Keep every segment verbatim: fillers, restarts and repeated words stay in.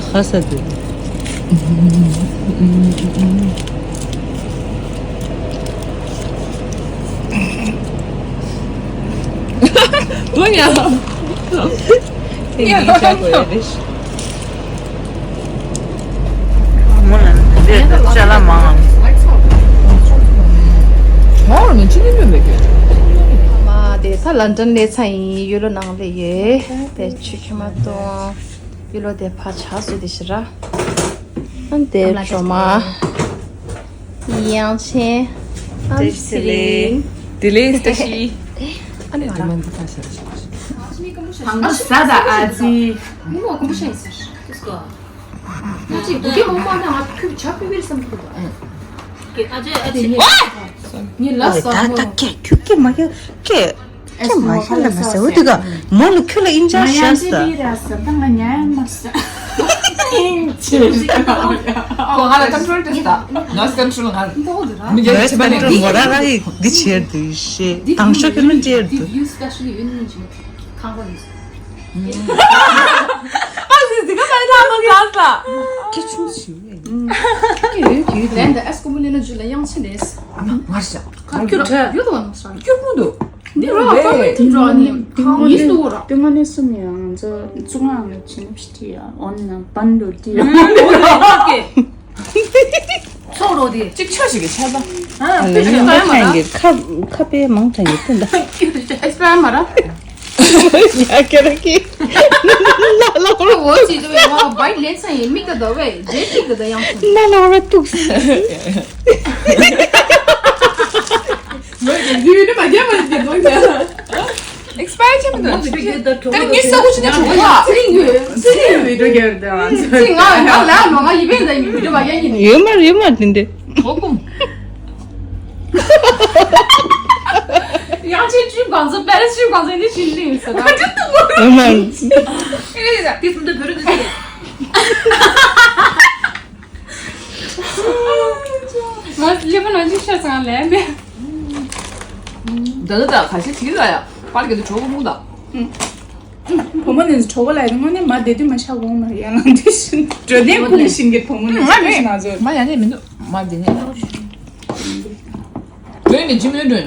ཁ་ས་དེ། ཀུ་ཉ། ཡ། མོ་ལ་འདི་ཅ་ལག་མང་། ཧོར་ནི་ཅི་ནི་མེད་པའི་གི། མ་དེ་ད་ལན་ཀྲན་ལས་ཚ་ཡིན། ཡུལ་ལོ་ནང་ལས་ཡོད་དེ་ཆུ་ཁྱི་མ་གཏོང་། ཡུལ་ལོ་དེ་ཕ་ཆགས་སུ་དེ་ཤི་ར། ཨན་དེ་ཇོ་མ། ཡང་ཆེན། ཨན་སི་རིང་། དེ་ལས་ཏ་ཤི། ཨ་ནི་དེ་མ་འདི་ད་ཤི་ར་ཤི་ར་ཤི། ཧང་གོ་ས་ད་ཨ་ཙི། མོ་ཀུ་མོ་ཤ་ཡིན་ཟེར། ང་ཅིག་བུ་གེ་མོ་མ་ན་ང་ཁུ་ཆ་ཕི་བིར་སམ་ཁུ་དོ། ཨ་ཅེ་ཨ་ཅེ་ཉི་ལ་ས་ད་མོ་ད་ཀེ་ཁྱུ་ཀེ་མ་ཀེ་ཀེ་ཀེ་མ་ཤ་ལ་མ་ཟེར་འོ་དེ་ག་མོ་ལ་ཁྱུ་ལ་ཨིན་ཇ་ཤ་ས། ང་ཡང་ཅེ་བིར་ས་ད་ང་ཉ་ཡང་མ་ས། ཁོ་ང་ལ་ཀོན་ཊྲོལ་ཏེ་ད་ནོ་སི་ཀོན་ཊྲོལ་ང་མི་རྒྱལ་ཆེ་བ་ནས་མོ་ར་ར་ཡི་འདི་ཆེར་དུ་ཤེ་དང་ཤོ་ཁྱོད་ནི་ཆེར་དུ། ཁང་པ་ཡིན། ཨ་ཟི་ཟི་ག་མ་ཡིན་ལ་མ་ལ་ལ། ཁྱི་ཆུང་ཞིག་ཡོད་ཡོད་ཡོད། ལན་ད་ཨེ་སྐུ་མོ་ལེ་ན་ཇུ་ལ་དབྱངས་ཆེན་རེད། ང་ཤ། ཁ་ཁྱོད་ར་ཡོད་དོ་ང་ཤ། ཁྱོད་ཀུན་ཏུ། འདི་ར་ཁ་མི་འགྲོ་ནི་ཁང་ཡིན་དུ་ར། ཏི་ང་ནི་སུ་མི་ཡང་ང་ཚོ་ཙུང་ཨ་ང་ཆེན་པ་ཤི་ཡ་འོན་ན་བན་དུ་ཏི་ཡ། ཚོགས་རོགས་དེ། གཅིག་ཆ་ཞིག་གི་ཆ་ད། ཨ་ལ་ཡིན་ན་ཐང་གི་ཁ་ཁ་པའི་མང་ཐང་གི་ཏི་འདྲ། ཨེ་སྤེ་ར་མ་ར། ཡ་ཀེ་ར་ཀི། ན་ལོ་ར། འོ་ཅི་ལོ་ཡ་བའི་ལེན་ས་ཡིན་མིག་ད་ད་བའི་རྗེས་ཅིག་ད་ད་ཡང་སོང་། ན་ལོ་ར་ཏུག་སི། ཨེག་སི་པ་ཡར་ཆེན་པོ་འདུག་ད་ངས་ས་ཁུ་ཅི་ནས་བྱུང་བ། ཚེ་རིང་ཡོད། ཚེ་རིང་ཡོད་འགྲོ་རྒྱུ་ད། ཚེ་རིང་ང་ང་ལ་ལོ་ང་ཡི་བས་ད་ཡི་བི་ཌི་ཡོ་བ་ཡ་ཡིན། ཡོད་མ་རེད་མ་དེ་འདྲ། ཧོ་ཀུམ། ཡང་ཆེན་ཅུན་གང་ཚོ་པེ་རེ་སི་ཅུན་གང་ཚོ་ཡིན་ནི་ཤིན་ལི་ཡིན་ས་ད། ཡོད་མ་རེད། ཨེ་རེད་ད། དེ་ཚོ་འདི་བོད་རིགས་འདི་ཚོ་རེད། ང་ལེ་པ་ནང་ཅིག་ཤར་ཚང་ལན་མེད། ད་ད་ད་ཁ་ཤས་ཅིག་ལ་ཡ་པར་གྱི་དུ་གྲོགས་མུ་ད། བུ་མོ་ནི་གྲོགས་ལ་ཡ་དངོས་གནས་མ་བསྡད་དུས་མ་ཤ་འོང་མ་ཡ་ལང་དུས་ཤིན་འགྲོ་དན་ཕུང་ཤིན་གྱི་བུ་མོ་ནི་ང་མི་ང་ཚོ་མ་ཡ་ནས་མི་འདུག་མ་བསྡད་ནས་འགྲོ་ནས་ཇི་མོའི་འགྲོ་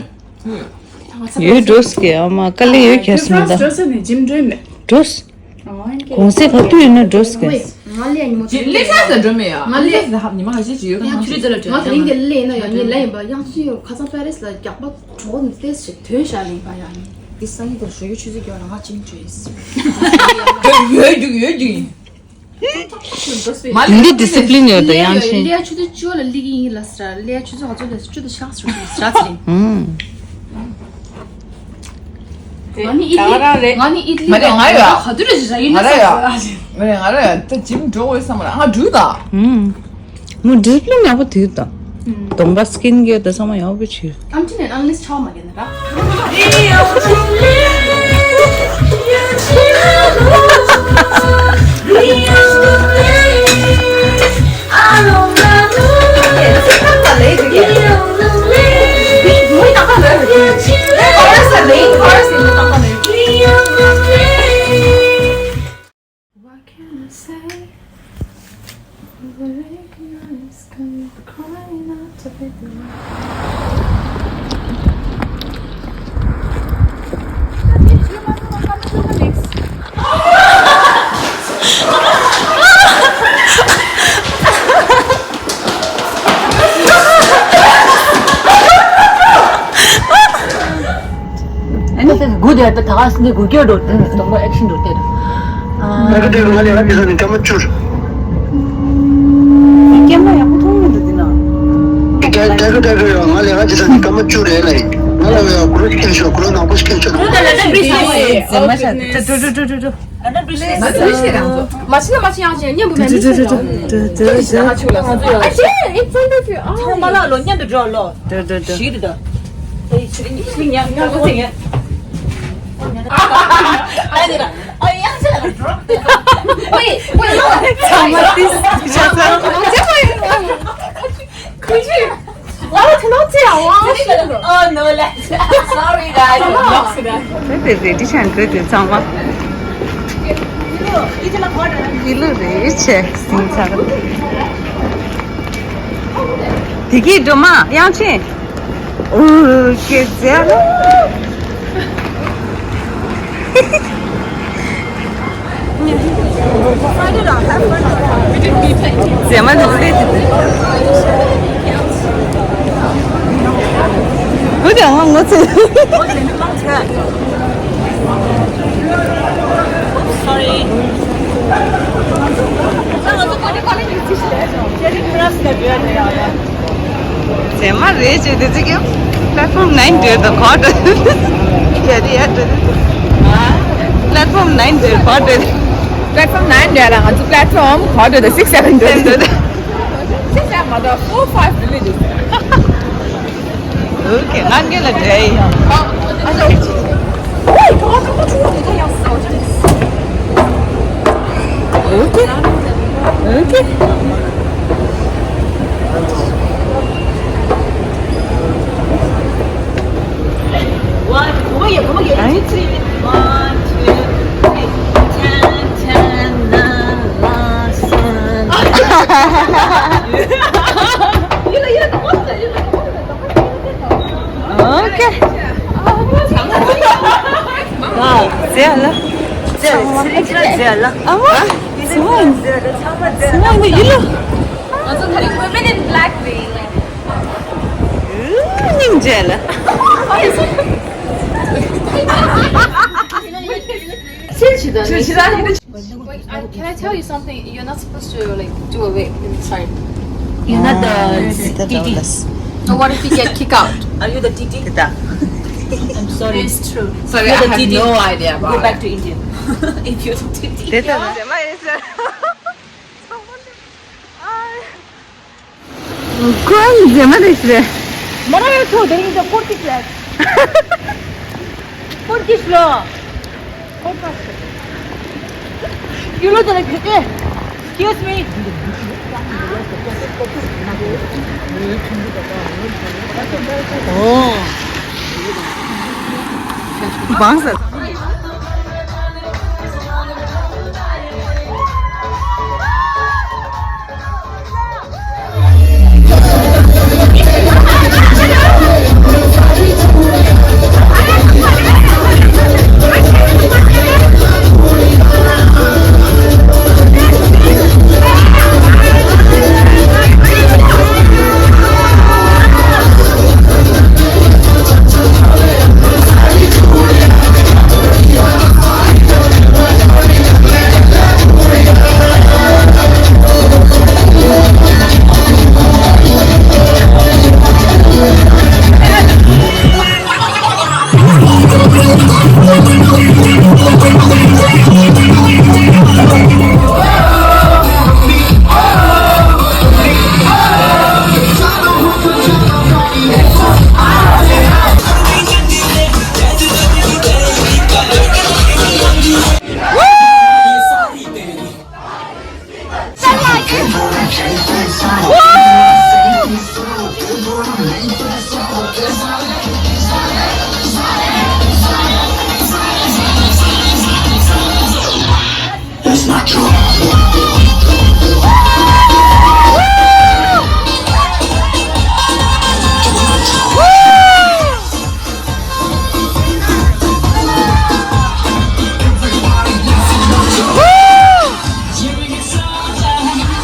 ཡོད་འགྲོ་སྐྱེ་ཨ་མ་དཀའ་ལས་ཡོད་ཁྱེར་སོང་ད་འགྲོ་ས་ནས་ཇིམ་འགྲོ་མེད་འགྲོ། གོང་ཚད་ག་དུས་ཡིན་ན་འགྲོ་སྐད། ང་ལས་ཉི་མ་ལས་ས་ས་འགྲོ་མེད་ཡ། ང་ལས་ལས་ས་ཉི་མ་ཧ་ཤེས་ཅི་ཡོད་ཁ་ཐང་ཤེས་ཅི་ལ་ང་དེ་རིང་གི་ལས་ན་ཡ་ངའི་ལས་ཡིན་པ་ཡང་ཅི་ཡོད་ཁ་ཚང་པེ་རེ་སི་ལ་རྒྱག་པ་གྲོགས་ནི་ཏེས་ཞིག་དོན་ཤ་ལེན་པ་ཡ་ནི་འདི་ས་ཡིན་དང་ཞོ་ཡོད་ཆུ་ཚོད་རྒྱག་ལ་ང་ཅིན་ཅོས། ཡོད་རྒྱུག་ཡོད་རྒྱུག་ཡིན། མ་ལས་འདི་ཌི་སི་པི་ལིན་ཡོད་དོ་ཡང་ཤེས། ལས་ཆུ་ཚོད་བཅུ་ལ་ལི་གི་ཡིན་ལ་ས་ལས་ཆུ་ཚོད་ང་ཚོ་ལས་བཅུ་དང་ཤག་སུ་ཤག་སི། ང་ནི་ཨིད་ལི་ང་ནི་ཨིད་ལི་ང་རེ་ང་རེ་ཡ། ག་དུས་རེ་ཞིག་ཡིན་ང་རེ་ཡ། ང་རེ་ང་རེ་ཡ། ད་ཇིམ་འགྲོ་འོས་བསམ་ལ་ང་འགྲུལ་ད། ང་འགྲུལ་ལ་ཡག་པོ་དུས་ད། གདོང་པ་སི་ཀིན་ཀེར་ད་ཚང་མ་ཡག་པོ་བྱོས། I'm thinking unless ཆགས་མ་གྱན་ར། What can I say? Over late nights, come crying out to be the one. ཨ་ནི་དགུ་དེ་ད་ག་སི་ནི་དགུ་སྐྱོར་འགྲོ་དེ་ནི་སྟོང་པ་ཨེག་ཤན་འགྲོ་དེ་ད། ད་ག་དེ་ང་ལས་ང་མི་ས་ནི་སྐར་མ་བཅུ། སྐར་མ་ཡག་པོ་མཐོང་མི་འདུག་དེ་ན། ད་ག་དེ་ང་ལས་ང་ཅི་ས་ནི་སྐར་མ་བཅུ་རེད་ལ་ཡིན། ང་ལ་ཡ་གུ་རུ་སྐད་ཤོག་གུ་རུ་ནག་པོ་སྐད་ཤོག་ད་ལ་ད་པི་ལི་སི་ཟེར་མ་ཤ་ད་ད་ད་ད་ད་ད། མ་ཤི་ན་མ་ཤི་ཡང་ཅི་མཉམ་པོ་མེད་མི་ཤི་ཡང་། ཨ་ཅེ་ཨིན་ཕྲོན་ཨོཕ་ཡུ། ཨ་ཚང་མ་ལ་ལོ་མཉམ་དུ་འགྲོ་ལོ། ཞིག་ཏུ་ད། ཨེ་ཆི་ཉ་ཉ་མོ་ཚིག་ངེ། ཨ་ནི་ར། ཨ་ཡང་ཆེ་ལ་འགྲོ། ཝེ་ཝེ་ལོ། ཚང་མ་ཏིས་ཆ་ཚང་། ཁུ་ཆུ། ཨོ་ཐུ་ནོ་ཚེ་ཨ་ཝང་ཤི་ལ། Oh no, like, sorry, guys. ནོག་སི་ར། བེ་བེ་བེ་ཏི་ཆན་བེ་བེ་ཚང་མ། ཀི་ལོ་རེ་ཆེ་སིང་ཚར། དེ་གི་སྒྲོལ་མ་དབྱངས་ཅན། ཨོ་ཀེ་ཛེ་ལ། ཛེ་མ་དེ་ཚེ་དེ། བུ་དེ་ང་ངོ་ཚེ། Sorry. ཟེར་མ་རེད་ཅེས་དེ་ཚིག་གི་Platform nine འདྲ་དང་གོ་འདྲ། ཡ་དེ་ཡ་འདྲ་དེ། Platform nine འདྲ་གོ་འདྲ། Platform nine འདྲ་ལ་ང་ཚོ་Platform གོ་འདྲ་དང་six seven འདྲ་དེ། Six seven མ་གཏོགས four five villages. Okay, ང་རྒན་ལ་འདྲ་ཡིན། Okay. Okay. One, come again, come again. One, two, three. Ten, ten, nine, last one. Okay. ཟེར་ལ། ཟེར་ལ། ཟེར་ལ། ཨ་མ། ཟེར་ལ། ཟེར་ལ། ཚང་མ་ཟེར་ལ། ང་ཚོ་ད་རིང་Women in Black རེད། སྙིང་རྗེ་ལ། Wait, uh, can I tell you something? You're not supposed to, like, do a wave inside. You're not the Ah, T T. So what if you get kicked out? Are you the T T? I'm sorry. It's true. Sorry, I have no idea about it. Go back to India. If you're the T T. དེ་ལྟ་ན་ཟེར་མ་ཡིན་ཟེར། ཁོ་ཨ་ནི་ཟེར་མ་རེད་ཟེར། མ་ར་ཡོད་ཐོ་དེ་རིང་དེ་ཀོར་ཏིག་ལ། ཀོར་ཏིག་ལོ། ཀོར་ཏིག། ཡུ་ལོ་དེ་ལ་གི་ཏེ། Excuse me. ཨོ། བང་ས།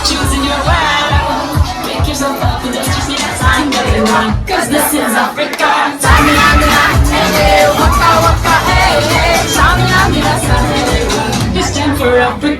Choosing your way. Pick yourself up and just trust me, that's I'm getting on. 'Cause this is Africa. Samina, mina, hey, hey, waka, waka, hey, hey. Samina, mina, sa, hey, hey. It's time for Africa.